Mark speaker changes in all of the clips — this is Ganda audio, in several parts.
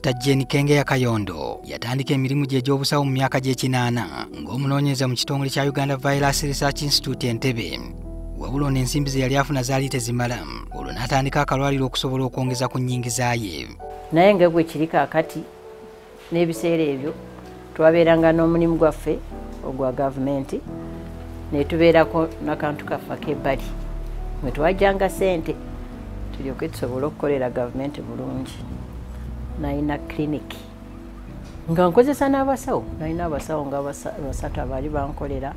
Speaker 1: Dr. Jane Kengeya Kayondo yatandika emirimu gye egy'obusawo mu myaka gy'ekinaana ng'omunoonyereza mu kitongole kya Uganda Virus Research Institute Entebbe. Wabula ono ensimbi ze yali afuna zaali tezimala, olwo n'atandika akalwaliro okusobola okwongeza ku nnyingiza ye.
Speaker 2: Naye nga bwe kiri kaakati n'ebiseera ebyo twabeeranga n'omulimu gwaffe ogwa gavumenti ne tubeerako n'akantu kaffe ak'ebbali mwe twajjanga ssente tulyoke tusobole okukolera gavumenti bulungi. Nalina kiliniki nga nkozesa n'abasawo, nalina abasawo nga basatu abaali bankolera,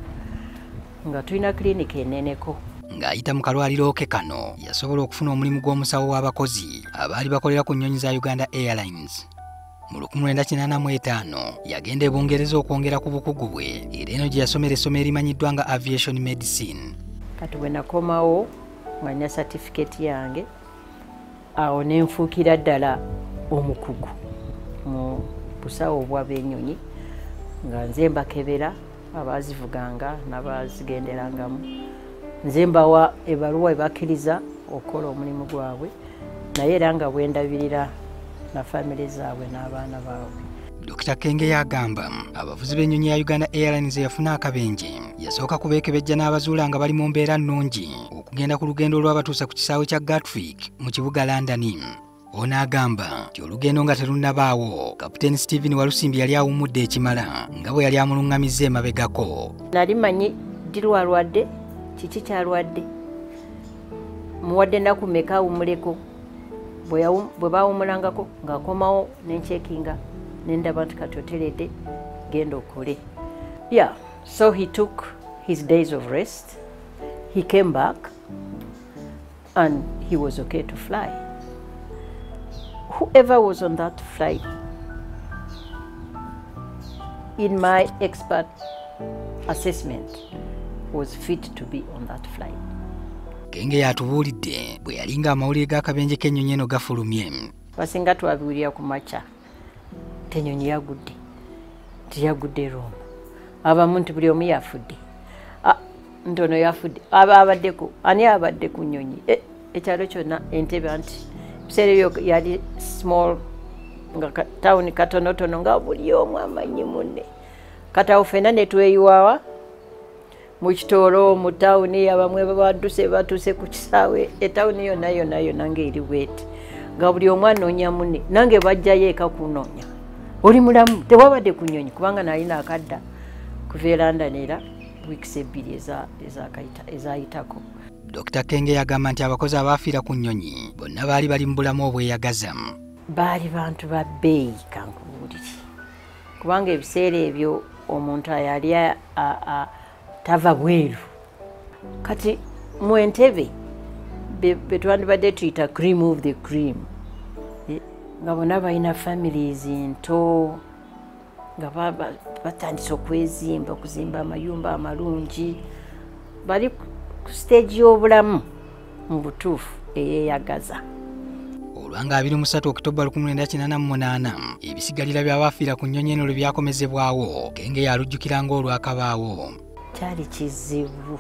Speaker 2: nga tulina kiliniki eneneko.
Speaker 1: Ng'ayita mu kalwaliro ke kano yasobola okufuna omulimu gw'omusawo w'abakozi abaali bakolera ku nnyonyi za Uganda Airlines. Mu 1985 yagenda e Bungereza okwongera ku bukugu bwe, era eno gye yasomera essomo erimanyiddwa nga Aviation Medicine.
Speaker 2: Kati bwe nakomawo nga nina satifikeeti yange, awo ne nfuukira ddala omukugu mu busawo obw'abennyonyi, nga nze mbakebera abaazivuganga n'abazigenderangamu, nze mbawa ebbaluwa ebakkiriza okukola omulimu gwabwe, naye era nga bwe ndabirira na famire zaabwe n'abaana baabwe.
Speaker 1: Dr. Kengeya agamba abavuzi b'ennyonyi ya Uganda Airlines eyafuna akabenje yasooka kubeekebejja n'abazuula nga bali mu mbeera nnungi okugenda ku lugendo olwabatuusa ku kisaawe kya Gatwick mu kibuga London. Ono agamba nti olugendo nga terunnabaawo, Kapiteeni Stephen Walusimbi yali awummudde ekimala nga bwe yali amuluŋŋamizza emabegako.
Speaker 2: Nali mmanyi ddi lwalwadde, kiki kyalwadde, muwadde nnaku mmeka awummuleko. Bwe baawummulangako ng'akomawo ne ncekinga ne ndaba nti kati oteredde, genda okole. Yeah, so he took his days of rest, he came back and he was okay to fly. Whoever was on that flight, in my expert assessment, was fit to be on that flight.
Speaker 1: Kengeya atubuulidde bwe yalinga amawulire g'akabenje k'ennyonyi eno gafulumye.
Speaker 2: Basinga twabiwulira ku makya nti ennyonyi yagudde, nti yagudde Roma. Abamu nti buli omu yafudde, nti ono yafudde, aba abaddeko, ani abadde ku nnyonyi? Ekyalo kyonna Entebbe anti ebiseera ebyo yali small, nga tawuni katonotono, nga buli omu amanyi munne. Kati awo ffenna ne tweyiwawa mu kitolo, mu tawuni, abamwe badduse batuuse ku kisaawe, etawuni yonna yonna yonna ng'eri bweti, nga buli omu anoonya munne. Nange bajjayo eka kunoonya, oli mulamu, tewabadde ku nnyonyi, kubanga nalina akadda kuva e London era wiikisi ebbiri ezaayitako.
Speaker 1: Dr. Kengeya agamba nti abakozi abaafiira ku nnyonyi bonna baali bali mu bulamu obweyagaza.
Speaker 2: Baali bantu ba bbeeyi kankubuulire, kubanga ebiseera ebyo omuntu yali tava bweru. Kati mu Entebbe be twandibadde tuyita cream of the cream, nga bonna balina families nto, nga batandise okwezimba, okuzimba amayumba amalungi, bali ku stage y'obulamu mu butuufu eyeeyagaza.
Speaker 1: Olwanga 23 Oktoba 1988 ebisigalira by'abafiira ku nnyonyi eno lwe byakomezebwawo, Kengeya alujjukira ng'olwakabaawo.
Speaker 2: Kyali kizibu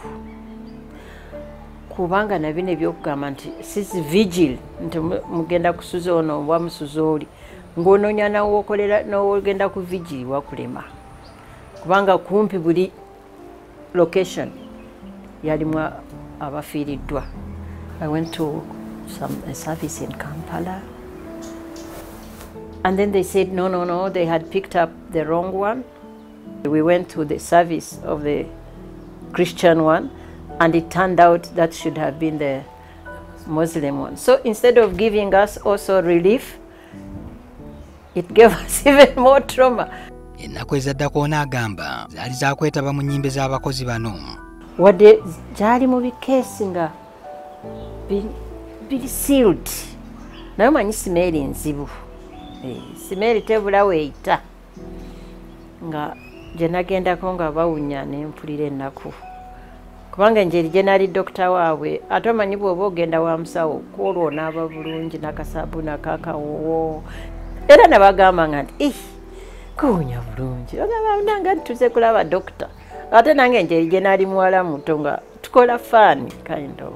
Speaker 2: kubanga na bino ebyokugamba nti sisi vigil nti mugenda kusuza ono oba musuza oli, ng'onoonya nawokolera n'ogenda ku vigil wakulema, kubanga kumpi buli location yalimu abafiiriddwa. I went to a service in Kampala, and then they said no, no, no, they had picked up the wrong one. We went to the service of the Christian one, and it turned out that should have been the Muslim one. So instead of giving us also relief, it gave us even more trauma.
Speaker 1: Ennaku ezaddako ono agamba zaali zakwetaba mu nnyimbe z'abakozi bano.
Speaker 2: Wadde gyali mu bikeesi nga biri sealed, naye omanyi simeeri nzibu, simeeri tebulawo eyita, nga gye nagendako nga bawunya ne mpulira ennaku, kubanga engeri gye nali dokita waabwe, ate omanyi bw'oba ogenda wa musawo kwolwo onaaba bulungi n'akasabbuuni ak'akawoowo, era nabagamba nga nti kuwunya bulungi, bagamba nange ntuuse kulaba dokita, ate nange engeri gye nali muwala muto nga tukola faani kind of,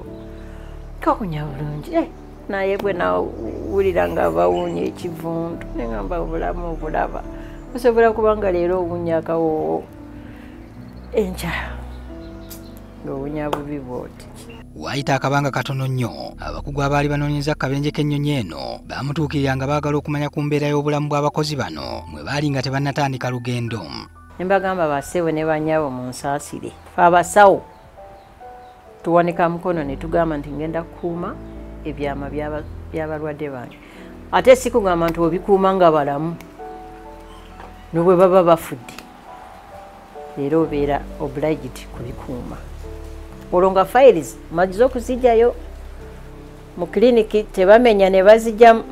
Speaker 2: kawunya bulungi, Naye bwe nawulira nga bawunya ekivundu, ne ngamba obulamu obulaba. Osobola kubanga leero owunya akawoowo, enkya ng'owunya bubi bw'oti.
Speaker 1: Waayita akabanga katono nnyo, abakugu abaali banoonyeza akabenje k'ennyonyi eno baamutuukirira nga baagala okumanya ku mbeera y'obulamu bw'abakozi bano mwe baali nga tebannatandika lugendo.
Speaker 2: Ne mbagamba bassebo ne bannyabo munsaasire. Ffe abasawo tuwanika mukono ne tugamba nti ngenda kukuuma ebyama by'abalwadde bange. Ate si kugamba nti obikuuma nga balamu, ne bwe baba bafudde era obeera obliged kubikuuma. Olwo nga files maze okuzijjayo mu kiliniki tebamenya ne bazijjamu,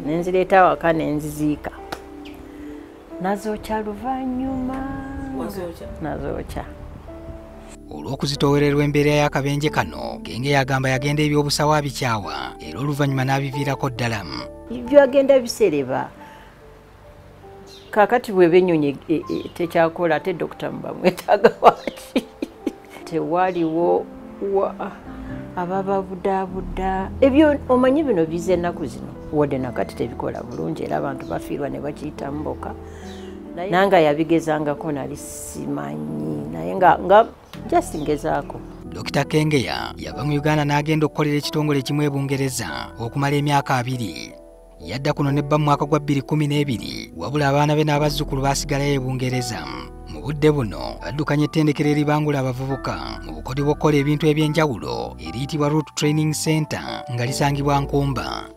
Speaker 2: ne nzireeta awaka ne nziziika. Nazookya luvannyuma. Nazookya.
Speaker 1: Olw'okuzitoowererwa embeera y'akabenje kano, Kenge yagamba yagenda ebyobusawo abikyawa era oluvannyuma n'abiviirako ddala.
Speaker 2: Byagenda bisereba. Kaakati bw'eba ennyonyi tekyakola ate dokita muba mwetaaga waki? Tewaliwo abababudaabuda. Ebyo omanyi bino bize ennaku zino. Wadde nakati tebikola bulungi era abantu bafiirwa ne bakiyita mboka. Nanga yabigezangako nali simanyi naye nga just ngezaako.
Speaker 1: Dr. Kengeya yava mu Uganda n'agenda okukolera ekitongole ekimu e Bungereza okumala emyaka 2. Yadda kuno ne bba mu mwaka gwa 2012, wabula abaana be n'abazzukulu baasigalayo e Bungereza. Mu budde buno addukanya ettendekero eribangula abavubuka mu bukodyo bw'okukola ebintu eby'enjawulo eriyitibwa Root Training Center nga lisangibwa Nkumba.